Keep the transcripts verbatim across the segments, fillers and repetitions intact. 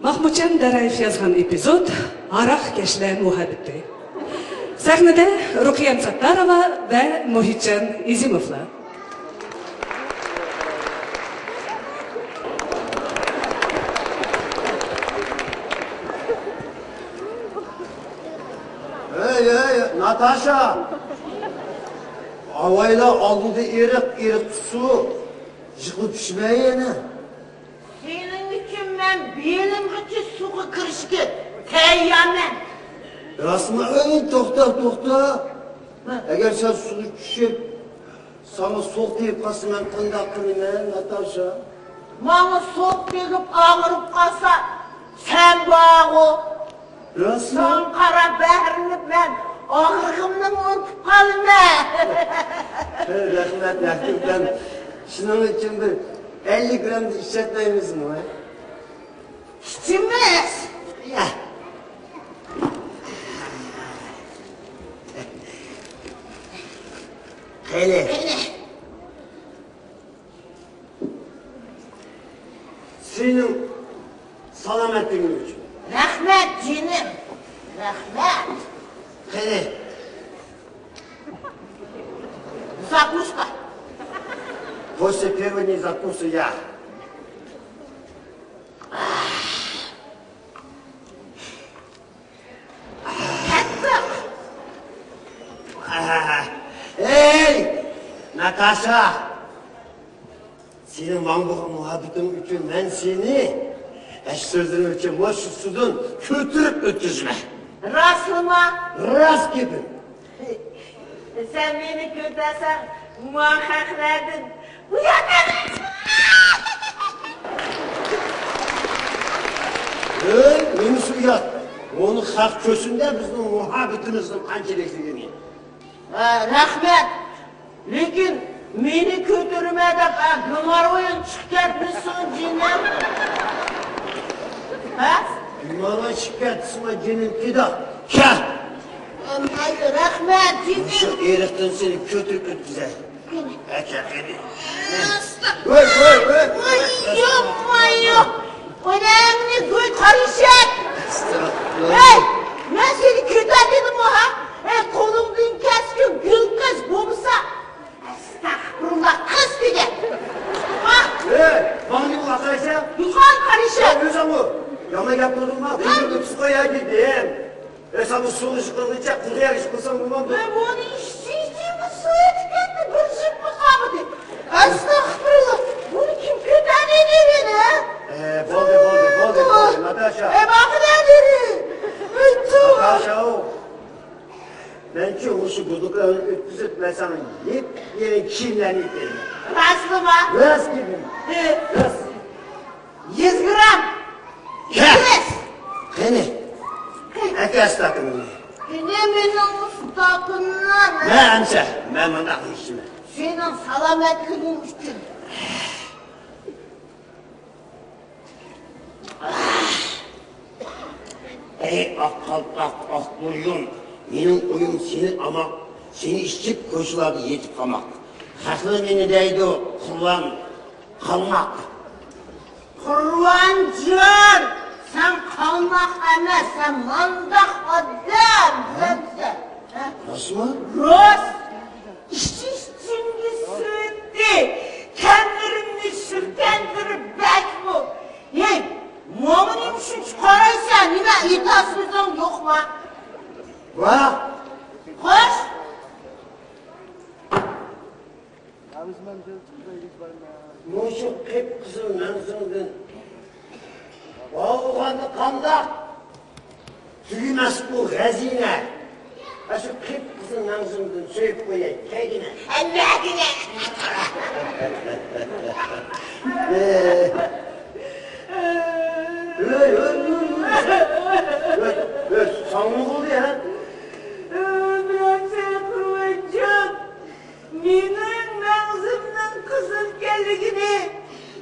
ماخمۇتجان دارايېف يازغان ئېپىزود «ھاراق كەشلەر مۇھەببىتى». سەھنىدە رۇقىيەم ساتتارova ۋە مۇھىتجان ئېزىموۋلار. ھەي، ھەي، ناتاشا! ئاۋايلا ئالدىدا ئېرىق، ئېرىق سۇ. جىقىلىپ چۈشمە يەنە. سېنىڭ ئۈچۈن مەن بېلىمغىچە سۇغا كىرىشكە تەييارمەن. راستمۇ؟ ئەي، توختا، توختا. ھە. ئەگەر سەن سۇغا چۈشۈپ، ساڭا سوغۇق تېگىپ قالسا، مەن قانداق قىلىمەن، ناتاشا؟ ماڭا سوغۇق تېگىپ ئاغرىپ قالسا، سەن بارغۇ. راستمۇ؟ ساڭا قاراپ بەھرىلىنىپ مەن ئاغرىقىمنىمۇ ئۇنتۇپ قالىمەن. ھە، رەھمەت، رەھمەت. شۇنىڭ ئۈچۈن بىر ئەللىك گرامدىن ئىچەتمەيمىزمۇ، ھە؟ ئىچىمىز. يا. قېنى. قېنى. سېنىڭ سالامەتلىكىڭ ئۈچۈن. رەھمەت، جېنىم. رەھمەت. قېنى. Закуска. После первой не закусы я. قاتتىق. ئەي، ناتاشا! سېنىڭ ماڭا بولغان مۇھەببىتىڭ ئۈچۈن مەن سېنى، ئەش سۆزلىرىڭ ئۈچۈن مۇشۇ سۇدىن كۆتۈرۈپ ئۆتكۈزىمەن. راستلىما؟ راست گېپىم. سەن مېنى كۆتەرسەڭ، ماڭا خەقلەردىن ئۇياتمەن. ھەي، نېمىسى ئۇيات؟ ئۇنى خەق كۆرسۇن-دە بىزنىڭ مۇھەببىتىمىزنىڭ قانچىلىكلىكىنى. ھە، رەھمەت. لېكىن مېنى كۆتۈرىمەن دەپ، ھە، گېموررويۇڭ چىقىپ كەتمىسۇن، جېنىم. ھە؟ گېمورروي چىقىپ كەتسىمۇ، جېنىم پىدا. كەل. مايلى، رەھمەت، جېنىم. مۇشۇ ئېرىقتىن سېنى كۆتۈرۈپ ئۆتكۈزەي. ھە، كەل، قېنى. ۋاي، ۋاي، ۋاي. ۋاي، ياق، ۋاي، ياق. ئاناڭنى گۇي قارىشەك. ئەستەغپۇرۇللا. ھەي، مەن سېنى كۆتەر دېدىمغۇ، ھە؟ ھەي، قولۇڭدىن كەسكۈن گۈل قىز بولمىسا. ئەستەغپۇرۇللا، قىز دېگەن. ۋاھ! ھەي، ماڭا نېمە قارىشەك؟ يوقان قارىشەك. ھەي، ئۆزۈڭمۇ يامان گەپ قىلدىڭما؟ ھە؟ گۈلنى تۇتۇپ قوياي دېدىم. ئەي، سەن بۇ سۇغا ئىش قىلغىنىچە قۇرۇق يەرگە ئىش قىلساڭ بولمامدۇ؟ مەن بۇنى ئىچتى، ئىچتى، بۇ سۇ ئۆتۈپ كەتتى، بىر جۈپمۇ قالمىدى. ئەستەغپۇرۇللا، بۇنى كىم كۆتەردى دېگىنە؟ ئە، بولدى، بولدى، بولدى، بولدى، ناتاشا. ئەي، باقىدە دېدى. ئەي، توۋا. ناتاشا، ئو. مەنچۇ مۇشۇ بۇزۇقلارنى ئۆتكۈزۈپ، مەن ساڭا يېپيېڭى كىيىملەرنى ئېلىپ بېرىمەن. راستلىما؟ راست گېپىم. ئە. راست. يۈز گرام. يە! يۈز! قېنى؟ ئەكە ئىستاكىنىڭنى. قېنى مېنىڭ ئىستاكىنىم؟ مە ئەمسە، مەن مۇنداق ئىچىمەن. سېنىڭ سالامەتلىكىڭ ئۈچۈن. ئەي ئاق قالپاق، ئاق بۇرۇن، مېنىڭ ئويۇم سېنى ئاماق، سېنى ئىچىپ، كوچىلاردا يېتىپ قالماق. خەقلەر مېنى دەيدۇ، قۇربان قالماق. قۇربانجان، سەن قالماق ئەمەس، سەن مانداق ئادەم، بىلەمسەن؟ ھە؟ راستمۇ؟ راست. ئىچ-ئىچىمگە سىڭدى، تەنلىرىمنى سۈركەندۈرۈپ بەكمۇ. ھەي، ماڭا نېمە شۇنچە قارايسەن؟ نېمە، ئېتىراز سۆزۈڭ يوقما؟ ۋاھ! خوش! مۇشۇ قىپقىزىل مەڭزىڭدىن ئالغاندا قانداق؟ تۈگىمەس بۇ خەزىنە. ئاشۇ قىپقىزىل مەڭزىڭدىن سۆيۈپ قوياي، كەلگىنە. ئەممەگىنە. ھۆي، ھۆي، ھۆي، ھۆي. ھۆي، ھۆي، ساڭىمۇ بولدى، ھە؟ ئۆمرۈمسەن قۇربانجان. مېنىڭ مەڭزىمنىڭ قىزىلكەنلىكىنى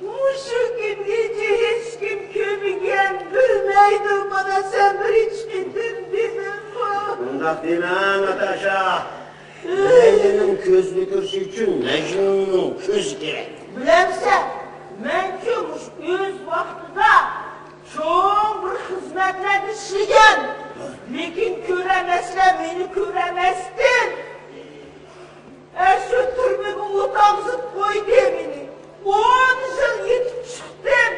مۇشۇ كۈنگىچە ھېچكىم كۆرمىگەن، بىلمەيدۇ، مانا سەن بىرىنچى قېتىم دېدىڭغۇ. ئۇنداق دېمە، ناتاشا. لەيلىنىڭ كۆزىنى كۆرۈش ئۈچۈن مەجنۇننىڭ كۆزى كېرەك. بىلەمسەن، مەنچۇ مۇشۇ ئۆز ۋاقتىدا چوڭ ئىشلىگەن. لېكىن كۆرەمەسلەر مېنى كۆرەمەستىن، ئە، شۇ تۈرمىگە ئولتۇرغۇزۇپ قويدى مېنى. ئون يىل يېتىپ چىقتىم.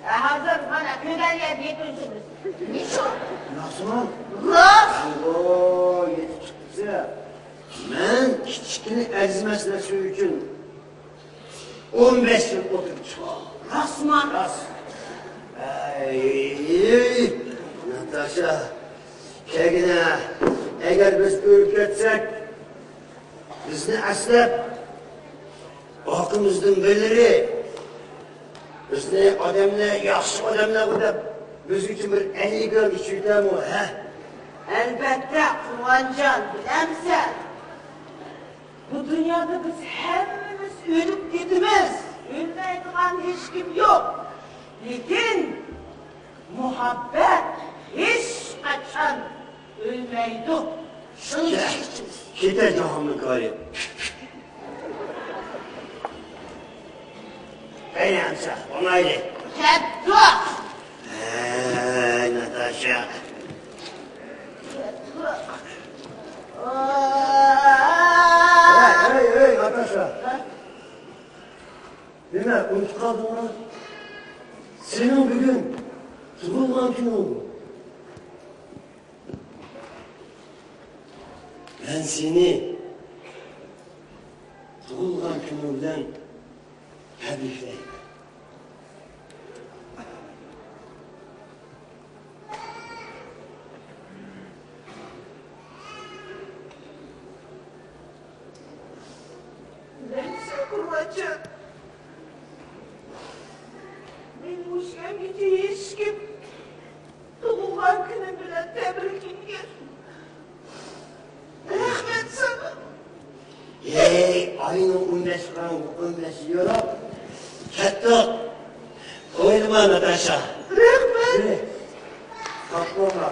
ئە، ھازىر مانا كۆرگەن يەردە يېتىۋېتىمىز. نېمە شۇ؟ راستمۇ؟ راست. ئوو، يېتىپ چىقتى. مەن كىچىككىنە ئەرزىمەس نەرسە ئۈچۈن ئون بەش يىل ئولتۇرۇپ چىقتىم. راستمۇ؟ راست. ئەي، ناتاشا، كەلگىنە، ئەگەر بىز ئۆلۈپ كەتسەك، بىزنى ئەسلەپ، ئارقىمىزدىن بىرلىرى بىزنى ئادەملەر، ياخشى ئادەملەر دەپ، بىز ئۈچۈن بىر ئەللىك گرام ئىچىۋېتەرمۇ، ھە؟ ئەلۋەتتە، قۇۋانجان، بىلەمسەن؟ بۇ دۇنيادا بىز ھەممىمىز ئۆلۈپ كېتىمىز. ئۆلمەيدىغان ھېچكىم يوق. لېكىن مۇھەببەت ھېچقاچان ئۆلمەيدۇ. شۇنى كېتە جاھاننىڭ كارى. قېنى ئەمسە، ئوڭايلى. كەتتۇق. ھەي، ناتاشا. ھەي، ھەي، ھەي، ناتاشا. نېمە، ئۇنتۇپ قالدىڭمۇ؟ سېنىڭ بۈگۈن تۇغۇلغان كۈنۈڭ. مەن سېنى تۇغۇلغان كۈنۈڭ بىلەن تەبرىكلەيمەن. بىلەمسەن، قۇربانجان؟ مېنى مۇشۇ كۈنگىچە ھېچكىم تۇغۇلغان كۈنۈم بىلەن تەبرىكلىمىگەن. رەھمەت ساڭا. ھەي، ئاينىڭ ئون بەش گرام، ئون بەش يورو. كەتتۇق. ئويلىما، ناتاشا. رەھمەت. ھەي، ساق بولما.